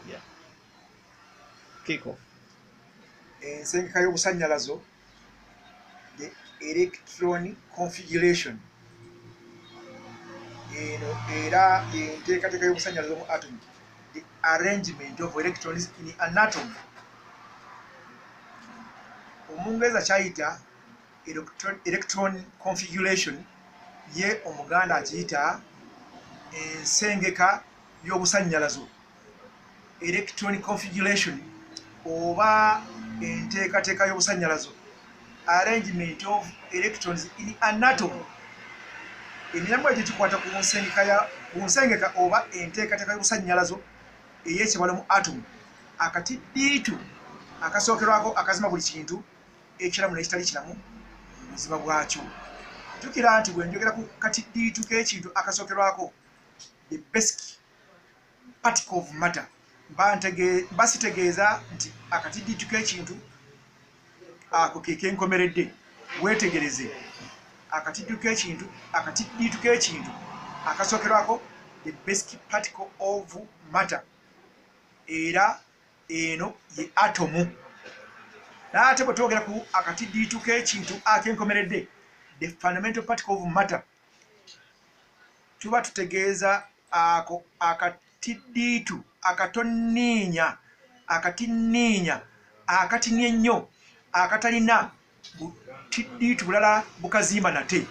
Yeah. Kick off. Ensengeka y'obusannyalazo, the electron configuration, eno era yenteekateeka y'obusannyalazo mu atom, the arrangement of electrons in an atom. Omungereza kyayita electron configuration, ye Omuganda akiyita ensengeka y'obusannyalazo, electron configuration oba enteekateeka y'obusannyalazo, arrangement of electrons in an atom. Emiramwa egyo gikwata ku nsengeka oba enteekateeka y'obusannyalazo ey'ekibalo mu atom, akatiddiitu akasookerwako akazima buli kintu ekiramu n'ekitali kiramu mu buziba bwakyo. Jjukira nti bwe njogera ku katiddiitu k'ekintu akasookerwako, the basic particle of matter, mba sitegeeza nti akatiddiitu k'ekintu ako ke kenkomeredde. Weetegereze akatiddiitu k'ekintu, akatiddiitu k'ekintu akasookerwako, the basic particle of matter, era eno ye atomu. Naye ate bwe twogera ku akatiddiitu k'ekintu akenkomeredde, the fundamental particle of matter, tuba tutegeeza ako akatiddiitu akatonniinya, akatinniinya, akatini ennyo, akatalina butiddiitu bulala bukazimba nate.